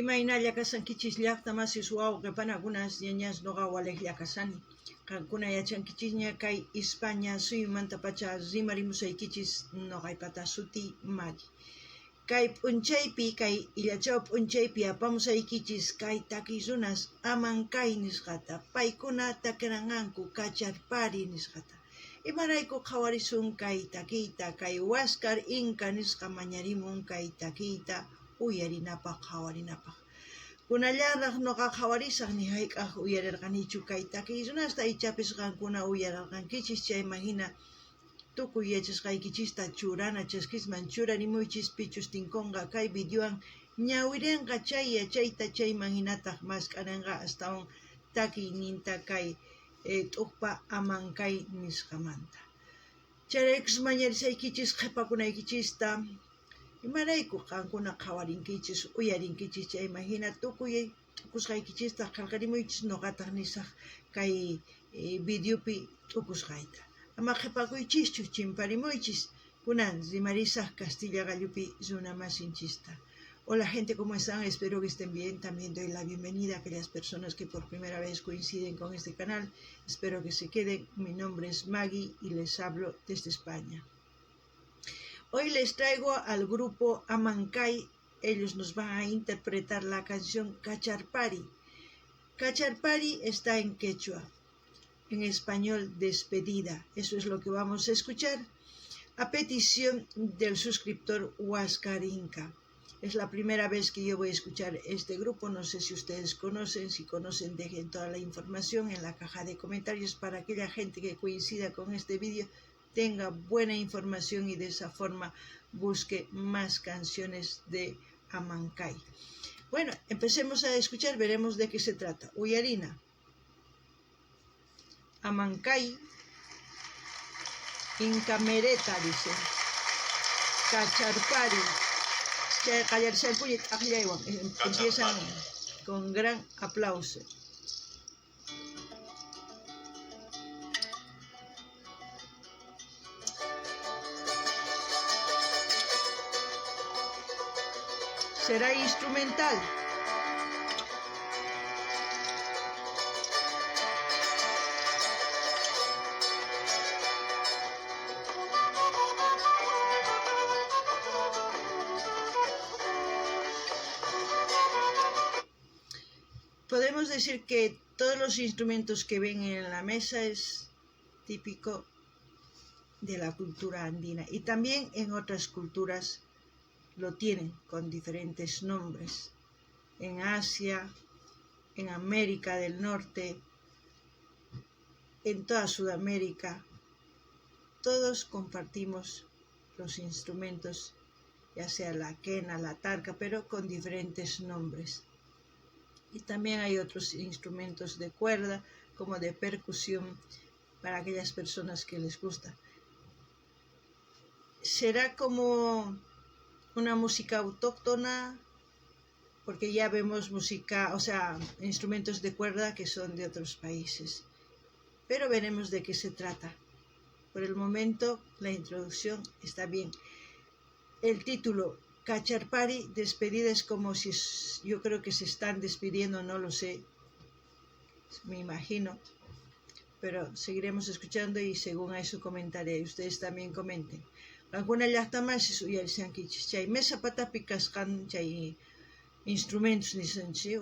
Imaynalla kashankichis llaqta masis wawqe panakunas ñañas noqa walejlla kashani. Qankuna yachankichisña kay España suyumantapacha rimarimusaykichis noqaypata sutiy Magui. Kay p'unchaypi, kay illachaw p'unchaypi apamusaykichis kay takiy runas Amancay nisqata, paykuna takiranqanku Kacharpari nisqata. Imarayku qhawarisun kay takiyta, kay Huáscar Inca nisqa mañarimun kay takiyta uyarinapaj qhawarinapaj. Kunallanraj noqa qhawarisaj ni jayk'aj uyarerqanichu kay takiy runasta ichapis qankuna uyararqankichis chayman jina tukuy yachasqaykichista churana chaskisman churarimuychis pichus tinkonqa kay videowan ñawirenqa chay yachayta chayman jinataj mask'arenqa astawan takiyninta kay t'uqpa Amancay nisqamanta. Chayraykus mañarisaykichis qhepakunaykichista imarayku qankuna qhawarinkichis uyarinkichis chayman jina tukuy t'ukusqaykichista qhelqarimuychis noqataj nisaj kay videopi t'ukusqayta. Ama qhepakuychischu chimparimuychis kunan rimarisaj Castilla qallupi runa masinchista. Hola gente, ¿cómo están? Espero que estén bien. También doy la bienvenida a aquellas personas que por primera vez coinciden con este canal. Espero que se queden. Mi nombre es Maggie y les hablo desde España. Hoy les traigo al grupo Amancay. Ellos nos van a interpretar la canción Kacharpari. Kacharpari está en quechua, en español despedida. Eso es lo que vamos a escuchar a petición del suscriptor Huáscar Inca. Es la primera vez que yo voy a escuchar este grupo, no sé si ustedes conocen, si conocen dejen toda la información en la caja de comentarios para aquella gente que coincida con este vídeo tenga buena información y de esa forma busque más canciones de Amancay. Bueno, empecemos a escuchar, veremos de qué se trata. Uyarina. Amancay, Incamereta, dice. Kacharpari. Empiezan con gran aplauso. Será instrumental. Podemos decir que todos los instrumentos que ven en la mesa es típico de la cultura andina y también en otras culturas lo tienen con diferentes nombres. En Asia, en América del Norte, en toda Sudamérica, todos compartimos los instrumentos, ya sea la quena, la tarca, pero con diferentes nombres. Y también hay otros instrumentos de cuerda, como de percusión, para aquellas personas que les gusta. Será como una música autóctona, porque ya vemos música, o sea, instrumentos de cuerda que son de otros países. Pero veremos de qué se trata. Por el momento, la introducción está bien. El título, Kacharpari, despedida, es como si yo creo que se están despidiendo, no lo sé, me imagino. Pero seguiremos escuchando y según a eso comentaré. Ustedes también comenten. Qankuna llaqta masis uyarishankichis chay mesa patapi kasqan chay instrumentos nisanchik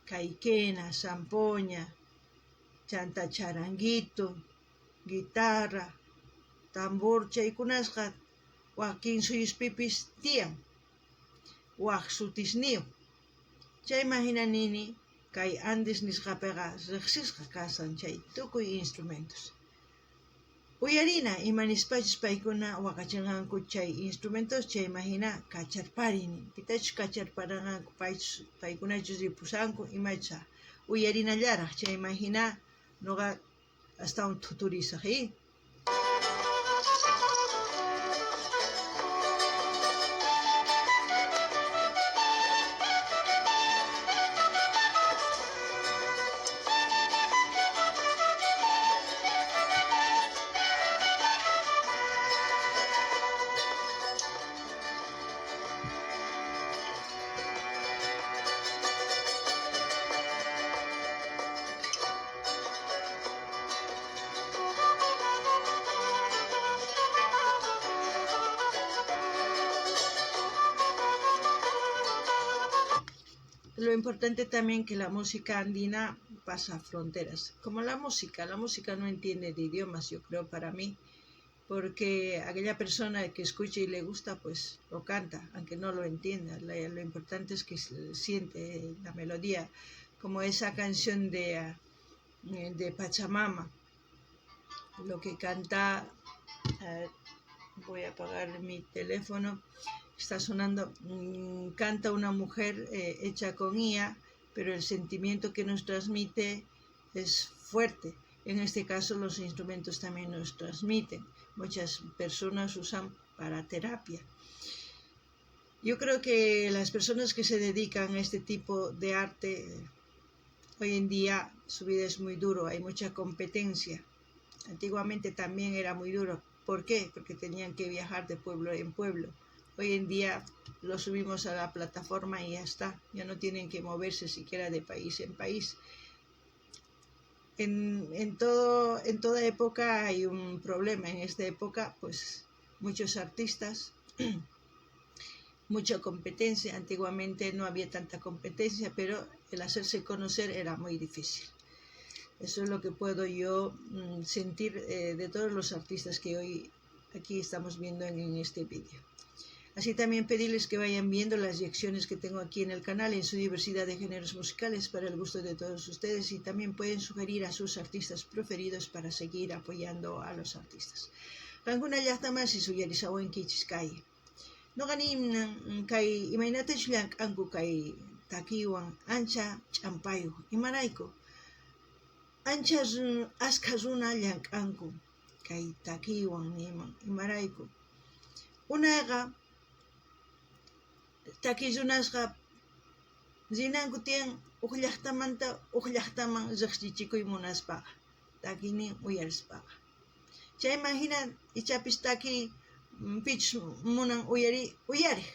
kay quena, zampoña, chanta charanguito, guitarra, tambor chaykunasqa wakin suyuspipis tiyan waj sutisniyuq. Chayman hina nini kay Andes nisqapiqa riqsisqa kasan chay tukuy instrumentos. Uyarina imanispachus paykuna waqachinqanku chay instrumentos chayman hina kacharpari nin. Pitachus kacharparanqanku paykunachus ripusanku imacha uyarinallaraj chayman hina noqa astawan thuturisaj. Lo importante también que la música andina pasa fronteras, como la música no entiende de idiomas, yo creo, para mí, porque aquella persona que escuche y le gusta, pues lo canta, aunque no lo entienda. Lo importante es que siente la melodía, como esa canción de Pachamama, lo que canta, a ver, voy a apagar mi teléfono, está sonando, canta una mujer hecha con IA, pero el sentimiento que nos transmite es fuerte. En este caso los instrumentos también nos transmiten. Muchas personas usan para terapia. Yo creo que las personas que se dedican a este tipo de arte, hoy en día su vida es muy duro, hay mucha competencia. Antiguamente también era muy duro. ¿Por qué? Porque tenían que viajar de pueblo en pueblo. Hoy en día lo subimos a la plataforma y ya está. Ya no tienen que moverse siquiera de país en país. En toda época hay un problema. En esta época, pues, muchos artistas, mucha competencia. Antiguamente no había tanta competencia, pero el hacerse conocer era muy difícil. Eso es lo que puedo yo sentir de todos los artistas que hoy aquí estamos viendo en este vídeo. Así también pedirles que vayan viendo las reacciones que tengo aquí en el canal en su diversidad de géneros musicales para el gusto de todos ustedes, y también pueden sugerir a sus artistas preferidos para seguir apoyando a los artistas. Qankuna llaqtamasi suyarisawankichis kay. Noqani kay imaynatachus llank'anku kay takiwan ancha ch'ampayuq. Imarayku? Ancha askha runa llank'anku kay takiwan niman. Imarayku? Unayqa takiy runasqa rinanku tiyan uj llaqtamanta uj llaqtaman riqsichikuy munaspaqa, takiynin uyarispaqa. Chayman hina ichapis takiy pichus munan uyariq.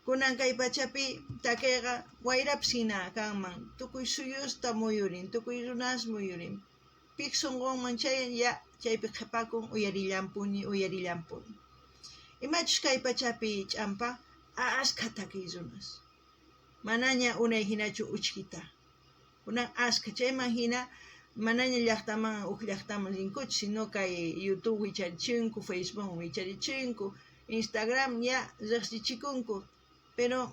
Kunan kay pachapi takiyqa wayrapis hina kanman, tukuy suyusta muyurin, tukuy runas muyurin. Pik sunqunman chayan ya chaypi qhipakun uyarillampuni, uyarillampuni. Imachus kay pachapi ch'ampa, askha takiy runas. Manaña unay hinachu uchkita. Kunan askha chayman hina manaña llaqtaman uj llaqtaman rinkuchu, sino kay YouTube wicharichinku, Facebook wicharichinku, Instagram ya riqsichikunku. Pero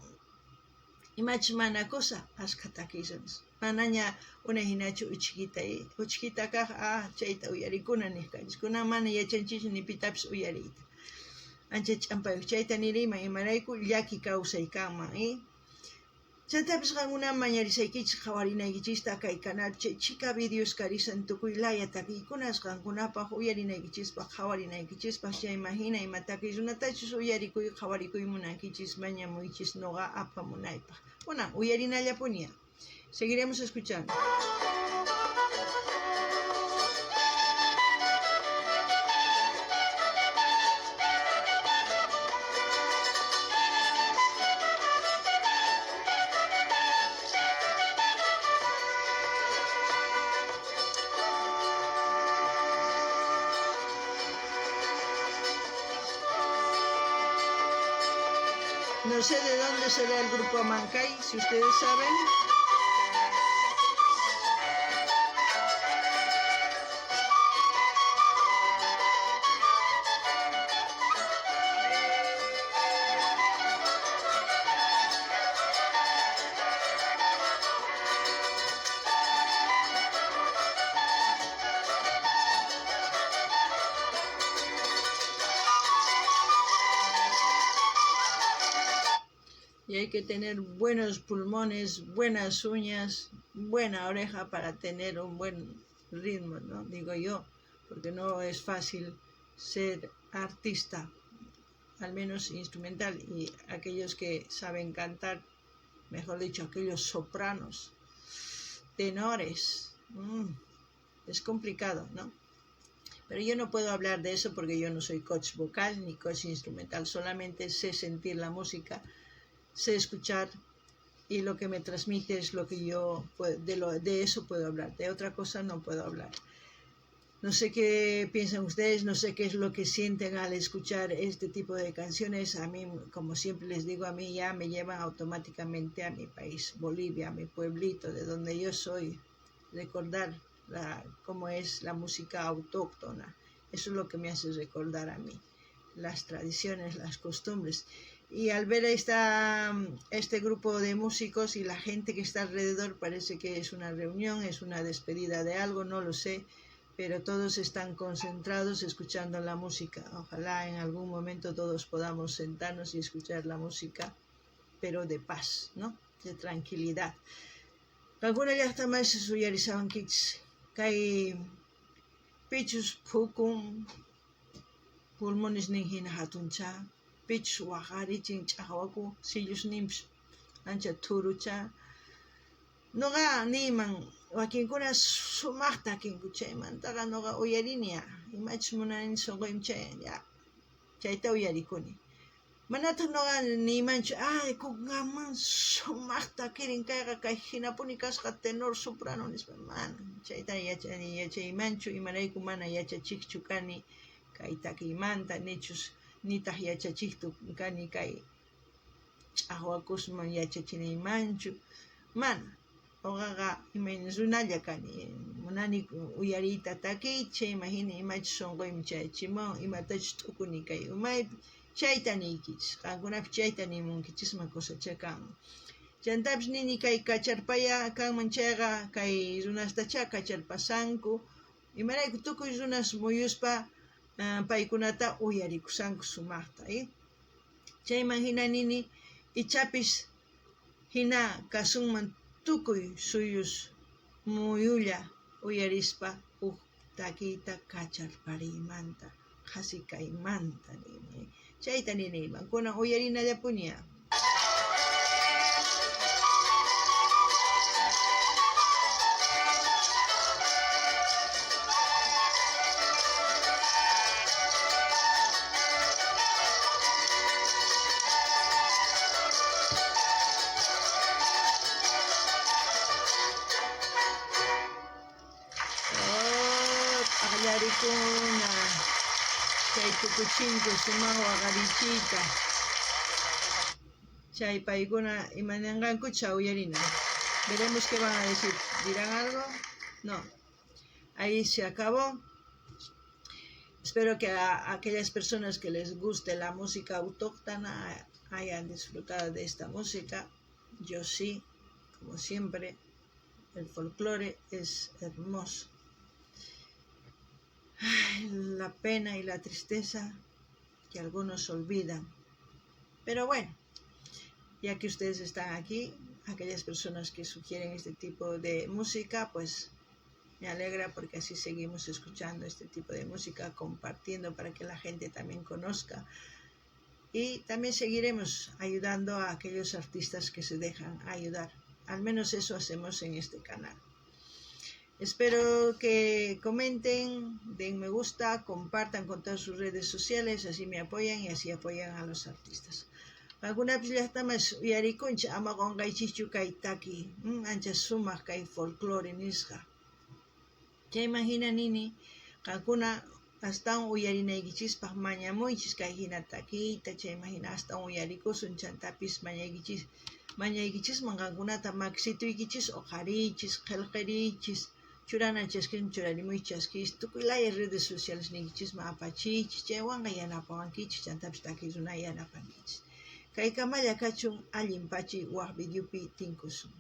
imachus mana cosa, askha takiy runas. Manaña unay hinachu uchkita, uchkita kaq, chayta uyarikuna niq kanchis. Kunan mana yachanchischu ni pitapis uyariyta. Ancha ch'ampayuq chayta niriyman, imarayku llaki kawsay kanman, Chantapis qankunaman mañarisaykichis qhawarinaykichista kay canal chay chika videos karisan tukuy laya takiykunas qankunapaq uyarinaykichispaq qhawarinaykichispaq. Chayman hina ima takiy runatachus uyarikuy qhawarikuy munankichis mañamuychis noqa apamunaypaq. Kunan uyarinallapuni. Seguiremos escuchando. No sé de dónde será el grupo Amancay, si ustedes saben. Y hay que tener buenos pulmones, buenas uñas, buena oreja para tener un buen ritmo, ¿no? Digo yo, porque no es fácil ser artista, al menos instrumental, y aquellos que saben cantar, mejor dicho, aquellos sopranos, tenores, es complicado, ¿no? Pero yo no puedo hablar de eso porque yo no soy coach vocal ni coach instrumental, solamente sé sentir la música, sé escuchar, y lo que me transmite es lo que yo de eso puedo hablar, de otra cosa no puedo hablar. No sé qué piensan ustedes, no sé qué es lo que sienten al escuchar este tipo de canciones. A mí, como siempre les digo, a mí ya me llevan automáticamente a mi país, Bolivia, a mi pueblito, de donde yo soy. Recordar cómo es la música autóctona. Eso es lo que me hace recordar a mí, las tradiciones, las costumbres. Y al ver este grupo de músicos y la gente que está alrededor, parece que es una reunión, es una despedida de algo, no lo sé, pero todos están concentrados escuchando la música. Ojalá en algún momento todos podamos sentarnos y escuchar la música, pero de paz, ¿no? De tranquilidad. Qankuna llaqtamanchis uyarisawankichis kay pichus phukun pulmonesnin hina hatuncha, pichus waqarichin ch'aqwaku sillusninpis ancha thurucha. Noqa niyman wakinkuna sumaqta takinku chaymantaqa noqa uyarinia imachus munani sunquyman chayan ya chayta uyarikuni. Manataq noqa niymanchu ay kunkanman sumaqta takirin kayqa kay hinapuni kasqa tenor soprano nispa, mana chayta yachaymanchu imarayku mana yachachiqchu kani kay takiymanta nichus nitaq yachachiqtu kani kay ch'aqwakusman yachachinaymanchu, mana. Uqaqa imayna runalla kani, munani uyariyta takiyta, chayman hina imachus sunquyman chayachimuwan, imatachus t'ukuni kay umaypi, chayta niykichis, qankunapis chayta nimunkichisman kusachá kanman. Chantapis nini kay kacharpaya kanman chayqa kay runastachá kacharpasanku, imarayku tukuy runas muyuspa paykunata uyarikushanku sumaqta. Chayman hina nini ichapis hina kasunman tukuy suyus muyulla uyarispa uj takiyta kacharpariymanta, qhasi kaymanta nini. Chayta niniyman, kunan uyarinallapuña. Qallarikuna chay tukuchinku sumaq waqarichiyta chay paykuna imaninqankucha uyarina. Veremos qué van a decir. ¿Dirán algo? No. Ahí se acabó. Espero que a aquellas personas que les guste la música autóctona hayan disfrutado de esta música. Yo sí, como siempre, el folclore es hermoso. Ay, la pena y la tristeza que algunos olvidan. Pero bueno, ya que ustedes están aquí, aquellas personas que sugieren este tipo de música, pues me alegra porque así seguimos escuchando este tipo de música, compartiendo para que la gente también conozca. Y también seguiremos ayudando a aquellos artistas que se dejan ayudar. Al menos eso hacemos en este canal. Espero que comenten, den me gusta, compartan con todas sus redes sociales, así me apoyan y así apoyan a los artistas. Qankunapis llaqtamas uyarikunchik ama qunqaychikchu kay taki, ancha sumaq kay folclore nisqa. Chayman hina nini, qankuna astawan uyarinaykichispaq mañamuychis kay hina takiyta, chayman hina astawan uyarikusun, chantapis mañaykichisman qankunata maksituykichis uqhariychis, qillqariychis, churana chaskisman churarimuychis chaskis, tukuy laya redes sociales niykichisman apachiychis, chaywanqa yanapawankichis, chantapis takiy runa yanapankichis. Kaykamalla kachun allin pachi waq videopi tinkusun.